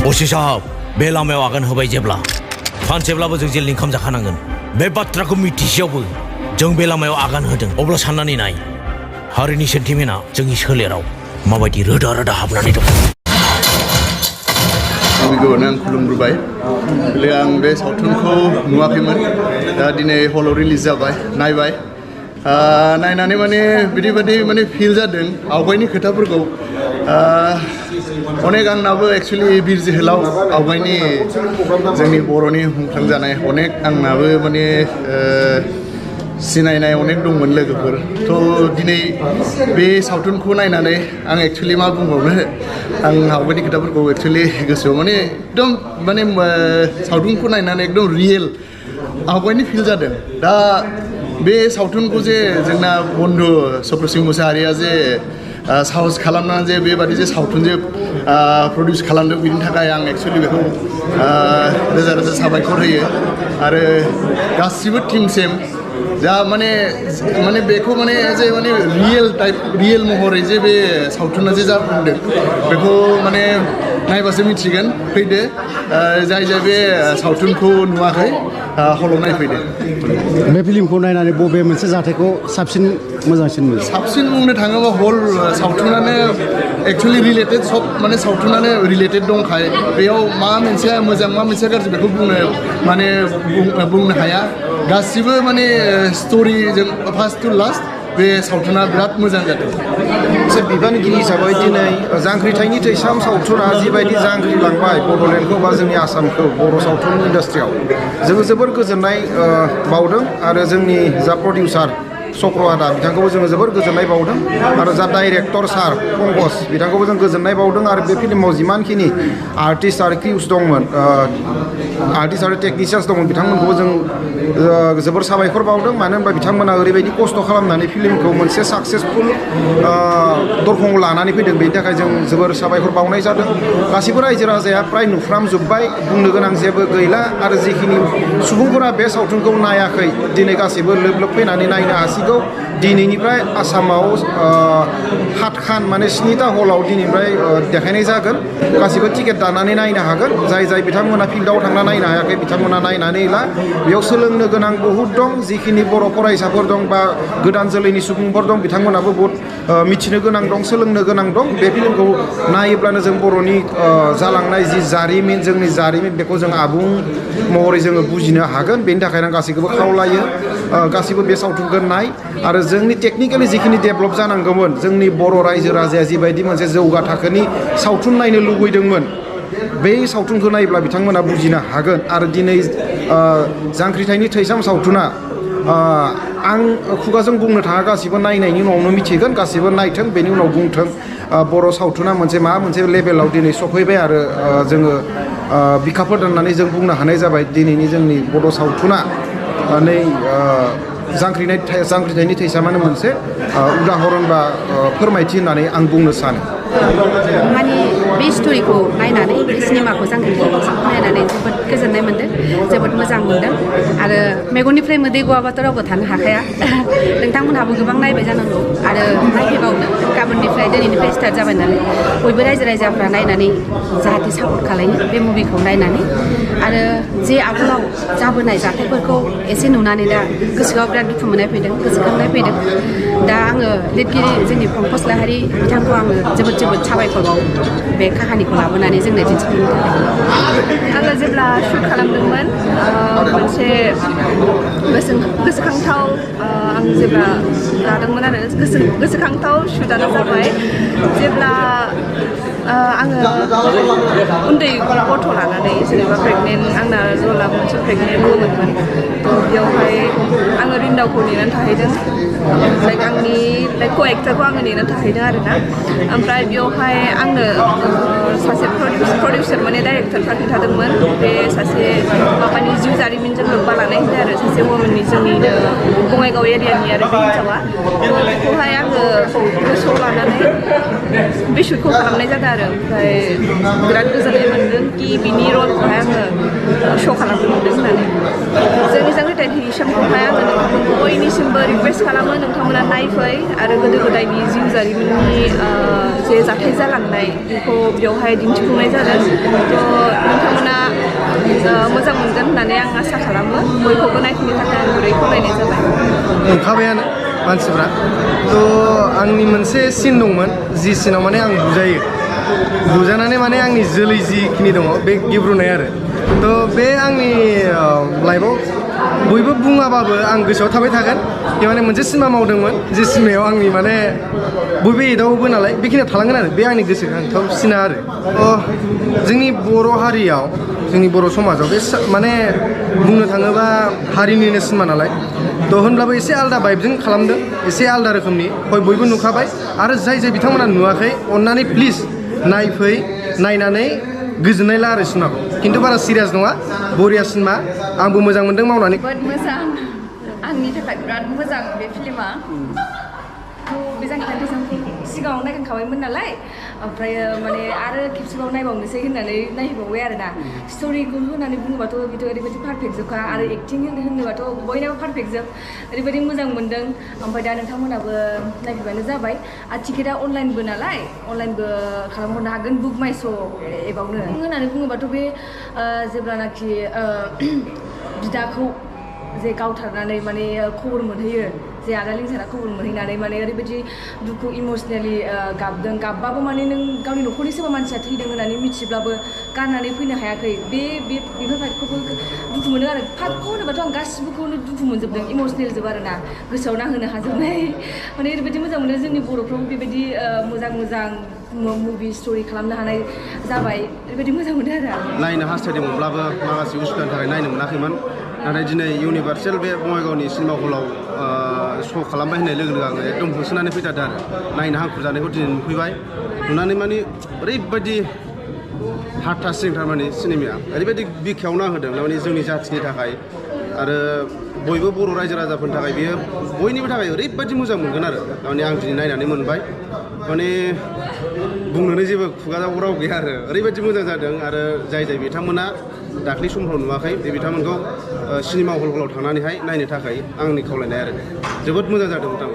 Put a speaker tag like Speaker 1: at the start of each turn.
Speaker 1: असी साहब बे लामायाव आगान होबाय जेब्ला सानसेब्लाबो जों जेलनि ओंखाम जाखानांगोन बे बाथ्राखौ मिथिसेयावबो जों बे लामायाव आगान होदों अब्ला साननानै नाय हारिनि सेन्टिमेन्टआ जोंनि सोलेराव माबायदि रोदा रोदा हाबनानै दं
Speaker 2: गिबियावनो आं खुलुमग्रोबाय आं बे सावथुनखौ नुवाखैमोन दा दिनै हलाव रिलिज जाबाय नायबाय नायनानै माने बिदिबायदि माने फिल जादों आवगायनि खोथाफोरखौ अनेक आंनाबो एक्चुअलि बिर जोहोलाव आवगायनि जोंनि बर'नि मुंख्लं अनेक आंनाबो माने सिनायनाय अनेक दंमोन लोगोफोर थ' दिनै बे सावथुनखौ नायनानै आं एक्चुअलि मा बुंबावनो आं आवगायनि खोथाफोरखौ एक्चुअलि गोसोआव माने एकदम माने सावथुनखौ नायनानै एकदम रियेल आवगायनि फिल जादों दा बे सावथुनखौ जे जोंना बन्धु चक्रसिं मुसाहारिया जे साहस खालामनानै जे बेबादि जे सावथुन जे प्रडिउस खालामदों बिनि थाखाय आं एक्चुअलि बेखौ रोजा रोजा साबायखर होयो आरो गासिबो टीम सेम जा माने बेखौ माने जे माने रियेल महरै जे बे सावथुना जे जाफुंदों बेखौ माने नायबासो मिथिगोन फैदो जाय बे सावथुनखौ नुवाखै हलाव नायफैदो
Speaker 3: बे फिल्मखौ नायनानै बबे मोनसे जाथायखौ साबसिन मोजांसिन मोनो
Speaker 2: साबसिन बुंनो थाङोबा हल सावथुनानो एक्चुअलि रिलेटेड सब माने सावथुनानो रिलेटेड दंखाय बेयाव मा मोनसेया मोजां मा मोनसेया गाज्रि बेखौ बुंनो हाया गासिबो माने स्ट'रिजों फार्स्ट टु लास्ट बे सावथुना बिराद मोजां जादों
Speaker 4: मोनसे बिबानगिरि हिसाबै दिनै जांख्रिथायनि थैसाम सावथुना जिबायदि जांख्रिलांबाय बड'लेण्डखौ बा जोंनि आसामखौ बर' सावथुन इन्डास्ट्रियाव जोङो जोबोर गोजोननाय बावदों आरो जोंनि जा प्रडिउसार चक्र आदा बिथांखौबो जोङो जोबोर गोजोननाय बावदों आरो जा डाइरेक्टर सार पंकज बिथांखौबो जों गोजोननाय बावदों आरो बे फिल्माव जिमानखिनि आर्टिस्ट आरो क्रिउस दंमोन आर्टिस्ट आरो टेकनिसियान्स दंमोन बिथांमोनखौबो जों जोबोर साबायखर बावदों मानो होनबा बिथांमोना ओरैबायदि खस्थ' खालामनानै फिल्मखौ मोनसे साक्सेसफुल दरखङाव लानानै फैदों बेनि थाखाय जों जोबोर साबायखर बावनाय जादों गासिबो रायजो राजाया फ्राय नुफ्रामजोब्बाय बुंनो गोनां जेबो गैला आरो जिखिनि सुबुंफोरा बे सावथुनखौ नायाखै दिनै गासैबो लोब लोब फैनानै नायनो हासिगौ दिनैनिफ्राय आसामाव 7 खान माने 7टा हलाव दिनैनिफ्राय देखायनाय जागोन गासिबो टिकेट दानानै नायनो हागोन जाय बिथांमोना फिल्डआव थांना नायनो हायाखै बिथांमोना नायनानै ला बेयाव सोलोंनो गोनां बहुद दं जिखिनि बर' फरायसाफोर दं बा गोदान जोलैनि सुबुंफोर दं बिथांमोनाबो बहुद मिथिनो गोनां दं सोलोंनो गोनां दं बे फिल्मखौ नायोब्लानो जों बर'नि जालांनाय जि जारिमिन जोंनि जारिमिन बेखौ जों आबुं महरै जोङो बुजिनो हागोन बेनि थाखायनो आं गासैखौबो खावलायो गासिबो बे सावथुनखौ नाय आरो जोंनि टेकनिकेलि जिखिनि डेभेलप जानांगौमोन जोंनि बर' रायजो राजाया जिबायदि मोनसे जौगा थाखोनि सावथुन नायनो लुबैदोंमोन बे सावथुनखौ नायोब्ला बिथांमोना बुजिनो हागोन आरो दिनै जांख्रिथायनि थैसाम सावथुना आं खुगाजों बुंनो थाङा गासिबो नायनायनि उनावनो मिथिगोन गासिबो नायथों बेनि उनाव बुंथों बर' सावथुना मोनसे लेभेलाव दिनै सफैबाय आरो जोङो बिखाफोर दोननानै जों बुंनो हानाय जाबाय दिनैनि जोंनि बर' सावथुना नै जांख्रिथायनि थैसामानो मोनसे उदाहरन बा फोरमायथि होननानै आं बुंनो सानो
Speaker 5: माने बे स्ट'रिखौ नायनानै बे सिनेमाखौ जांख्रिथायखौ नायनानै जोबोद गोजोननाय मोन्दों जोबोद मोजां मोन्दों आरो मेगननिफ्राय मोदै गवाबाथ' रावबो थानो हाखाया नोंथांमोनहाबो गोबां नायबाय जानांगौ आरो नायफैबावनो गाबोननिफ्राय दिनैनिफ्राय स्टार्ट जाबाय नालाय बयबो रायजो राजाफ्रा नायनानै जाहाथे सापर्ट खालायो बे मुभिखौ नायनानै आरो जे आगोलाव जाबोनाय जाथायफोरखौ एसे नुनानै दा गोसोआव बिराद दुखु मोननाय फैदों गोसोखांनाय फैदों दा आङो लिरगिरि जोंनि पंकज लाहारि बिथांखौ आङो जोबोद साबायखर बावो बे काहानिखौ लाबोनानै जोंनो दिन्थिफुंनो थाखाय
Speaker 6: आङो जेब्ला शुट खालामदोंमोन मोनसे गोसोखांथाव आं जेब्ला लादोंमोन आरो गोसोखांथाव शुटआनो जाबाय जेब्ला आङो उन्दै गथ' लानानै जेनेबा प्रेगनेन्ट आंना रला मोनसे प्रेगनेन्ट वुमेनमोन बेयावहाय आङो रिन्दावखौ नेनानै थाहैदों आंनि को एक्टरखौ आङो नेनानै थाहैदों आरोना ओमफ्राय बेयावहाय आंनो सासे प्रडिउसार माने डाइरेक्टरफ्रा खिन्थादोंमोन बे सासे माबानि जिउ जारिमिनजों लोब्बा लानाय होनो आरो सासे वुमेननि जोंनिनो बङाइगाव एरियानि आरो बे हिन्जावा बेखौहाय आङो गोसोआव लानानै बे शुटखौ खालामनाय जादों आरो ओमफ्राय बिराद गोजोननाय मोन्दों कि बिनि रलखौहाय आङो श' खालामनो मोन्दों होननानै जोंनि जांख्रिथायनि थैसामखौहाय आङो बयनिसिमबो रिकुवेस्ट खालामो नोंथांमोना नायफै आरो गोदो गोदायनि जिउ जारिमिननि जे जाथाय जालांनाय बेखौ बेवहाय बेवहाय दिन्थिफुंनाय जादों थ' नोंथांमोना मोजां मोनगोन होननानै आं आसा खालामो बयखौबो नायफैनो थाखाय आं गुरै खावलायनाय जाबाय
Speaker 4: ओंखाबायानो मानसिफ्रा थ' आंनि मोनसे सिन दंमोन जि सिनाव माने आं बुजानानै माने आंनि जोलै जिखिनि दङ बे गेब्रुनाय आरो थ' बे आंनि लाइफआव बयबो बुङाबाबो आं गोसोआव थाबाय थागोन बे माने मोनसे सिनेमा मावदोंमोन जे सिनेमायाव आंनि माने बयबो एदावोबो नालाय बेखिनियाव थालांगोन आरो बे आंनि गोसोखांथावसिना आरो जोंनि बर' हारियाव जोंनि बर' समाजाव बे माने बुंनो थाङोबा हारिनिनो सिनेमा नालाय थ' होनब्लाबो एसे आलादा भाइबजों खालामदों एसे आलादा रोखोमनि बयबो नुखाबाय आरो जाय बिथांमोना नुवाखै अन्नानै प्लिज नायनानै गोजोननाय ला आरो सिनेमाखौ खिन्थु बारा सिरियास नङा बरिया सिनेमा आंबो मोजां मोनदों मावनानै
Speaker 7: जोबोद मोजां आंनि थाखाय बिराद मोजां बे फिल्मा बे जांख्रिथायनि थैसामखौ सिगाङाव नायखांखाबायमोन नालाय ओमफ्राय माने आरो खेबसेबाव नायबावनोसै होननानै नायहैबावबाय आरोना स्ट'रिखौ होननानै बुङोबाथ' बिथ' ओरैबायदि पारफेक्ट जोबखा आरो एक्टिं होनोबाथ' बयनाबो पारफेक्ट जोब ओरैबायदि मोजां मोनदों ओमफ्राय दा नोंथांमोनाबो नायफैबानो जाबाय आरो टिकेटआ अनलाइनबो नालाय अनलाइनबो खालामहरनो हागोन बुक माइ श' एबावनो होननानै बुङोबाथ' बे जेब्लानाखि बिदाखौ जे गावथारनानै माने खबर मोनहैयो जे आदा लिंसारा खबर मोनहैनानै माने ओरैबायदि दुखु इमसनेलि गाबदों गाबबाबो माने नों गावनि न'खरनि सोरबा मानसिया थैदों होननानै मिथिब्लाबो गारनानै फैनो हायाखै बेफोर फाइटखौबो दुखु मोनो आरो फाइटखौ होनोबाथ' आं गासिबोखौनो दुखु मोनजोबदों इमसनेल जोब आरोना गोसोआव नांहोनो हाजोबनाय माने ओरैबायदि मोजां मोनो जोंनि बर'फ्राव बेबायदि मोजां मुभि स्ट'रि खालामनो हानाय जाबाय ओरैबायदि मोजां मोनो आरो
Speaker 4: नायनो हास्थायदोंमोनब्लाबो माखासे उसुबिदानि थाखाय नायनो मोनाखैमोन नाथाय दिनै इउनिभार्सेल बे बङाइगावनि सिनेमा हलाव श' खालामबाय होननाय लोगो लोगो आङो एकदम होसोनानै फैथारदों आरो नायनो हांखुर जानायखौ दिनै नुफैबाय नुनानै माने ओरैबायदि हार्ट टाचिं थारमाने सिनेमाया ओरैबायदि बिखायावना होदों माने जोंनि जाथिनि थाखाय आरो बयबो बर' रायजो राजाफोरनि थाखाय बेयो बयनिबो थाखाय ओरैबायदि मोजां मोनगोन आरो माने आं दिनै नायनानै मोनबाय माने बुंनोनो जेबो खुगायाव राव गैया आरो ओरैबायदि मोजां जादों आरो जाय बिथांमोना दाख्लै समफ्राव नुवाखै बे बिथांमोनखौ सिनेमा हलफोराव थांनानैहाय नायनो थाखाय आंनि खावलायनाय आरो जोबोद मोजां जादों नोंथां